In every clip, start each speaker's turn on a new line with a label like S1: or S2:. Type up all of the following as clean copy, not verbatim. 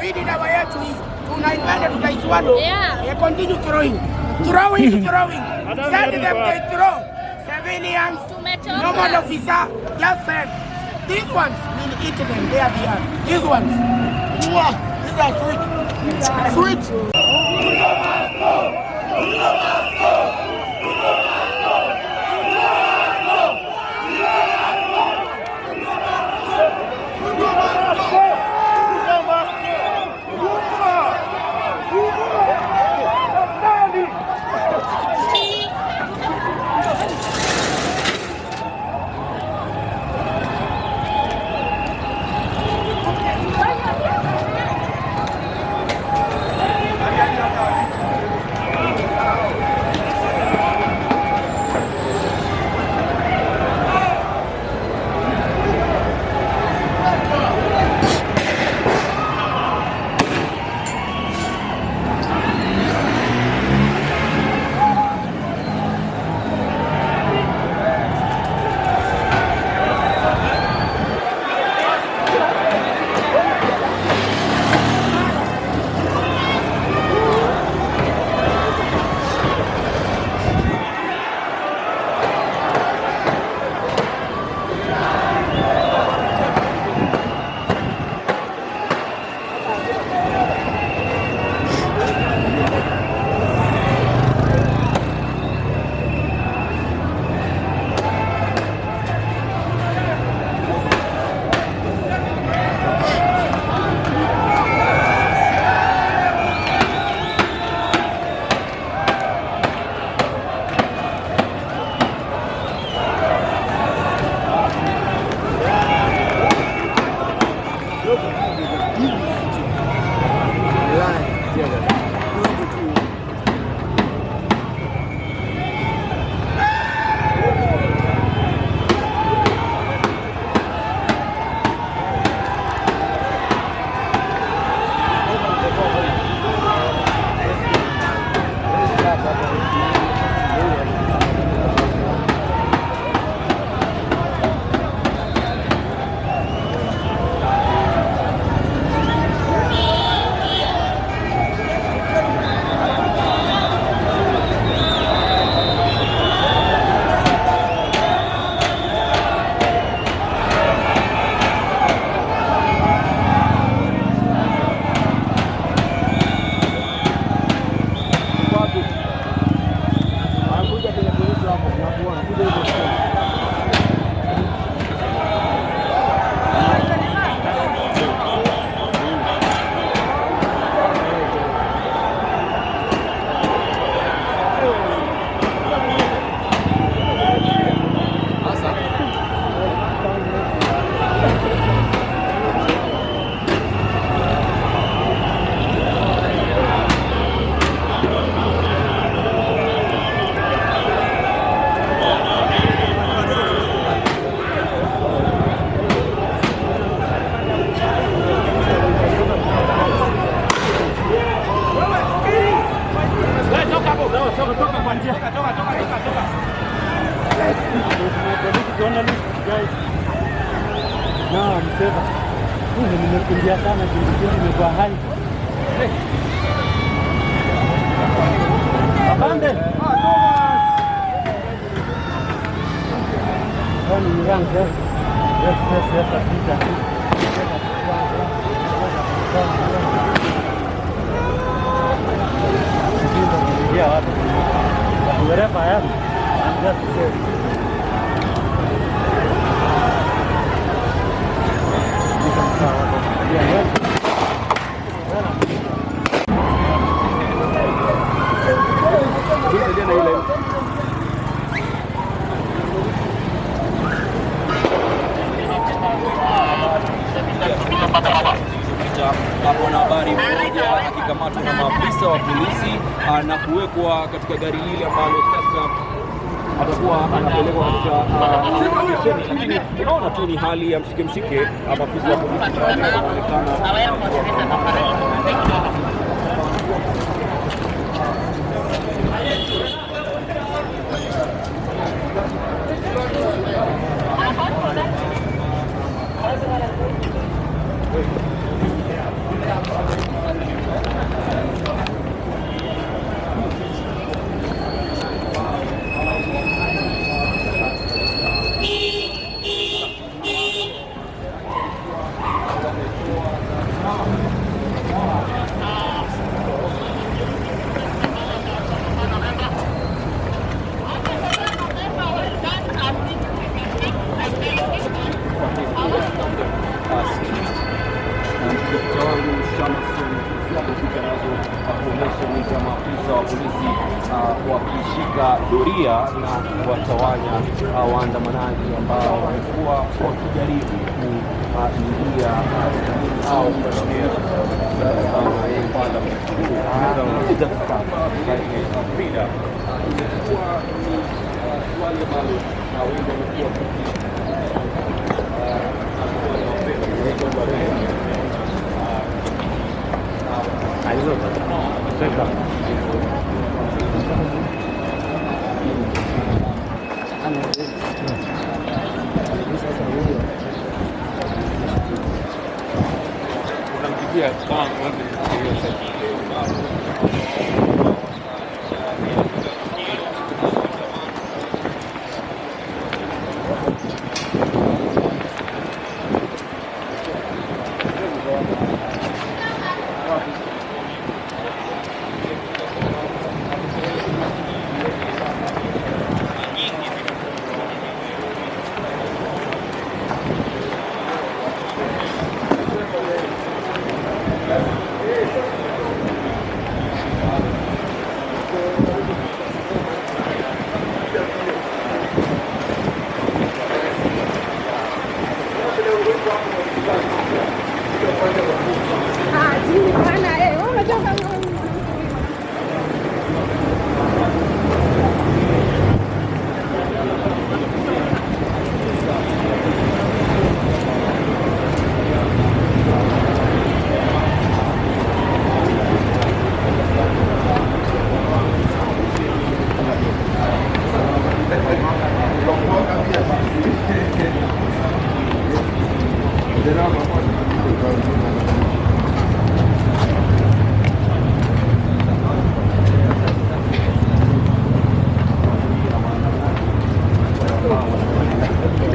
S1: Hii ni dawa yetu hii. Tunaipenda tutaiswallow.
S2: Yeah.
S1: Yeah, continue throwing. Throwing, throwing. Send them, they throw. Civilians,
S2: Tumechoka.
S1: normal officer, just send. These ones will eat them. There they are. These ones. Mwah. These are sweet. Sweet.
S3: Nimekimbia sana, imekuwa hali. Afande. Yes, yes, yes, asante. Wherever I am, I'm just safe. Yeah, yes.
S4: Mwanahabari mmoja akikamatwa na maafisa wa polisi na kuwekwa katika gari lile ambalo sasa atakuwa anapelekwa katika stesheni, lakini tunaona tu ni hali ya mshike mshike. Maafisa wa polisi wanaonekana. Picha wangu Shamason Kiziapo, picha nazo kuonyesha ni za maafisa wa polisi wakishika doria na kuwatawanya waandamanaji ambao walikuwa wakijaribu kuingia au Frida, imekuwa ni swali ambalo wengi wamekuwa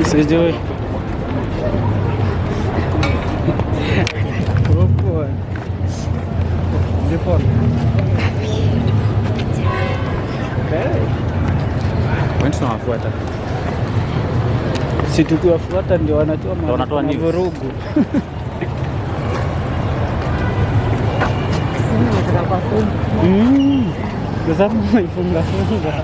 S3: Sijui. Poa. Ndipo. Okay.
S2: Kwani tunawafuata?
S3: Si tukiwafuata ndio wanatoa
S2: Ndio wanatoa news.
S3: vurugu. Kwa sababu wameifunga funga.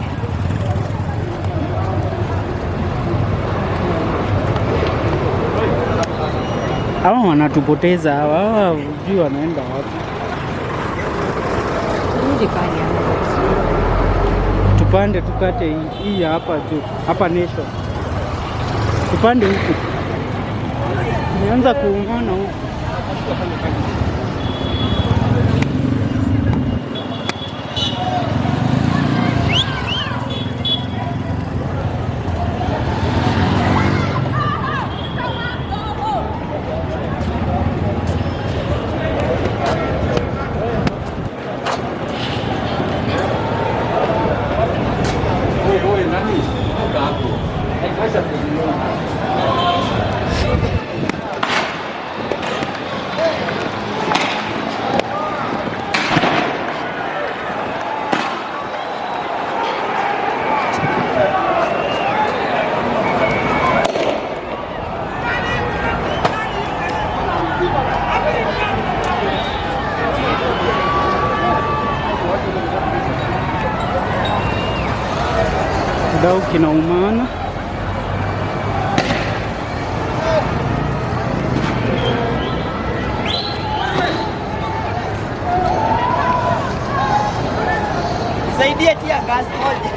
S3: Hawa wanatupoteza hawa, hawa hujui wanaenda wapi.
S5: Rudi pale hapo.
S3: Tupande tukate hii ya hapa juu, hapa Nation. Tupande huku. Tumeanza kuungana huku. Kidau kinaumana.
S1: Nisaidie tia gas moja.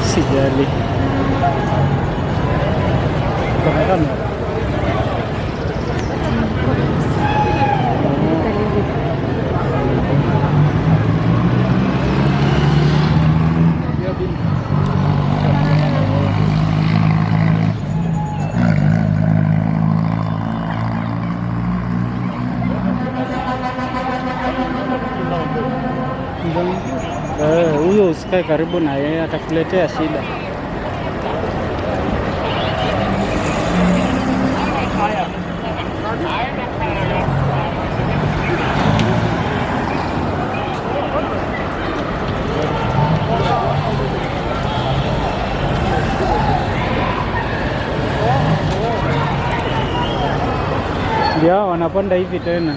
S3: Sijali. Kuna kamera. Huyo usikae karibu na yeye, atakuletea shida. Ndio hao wanapanda hivi tena.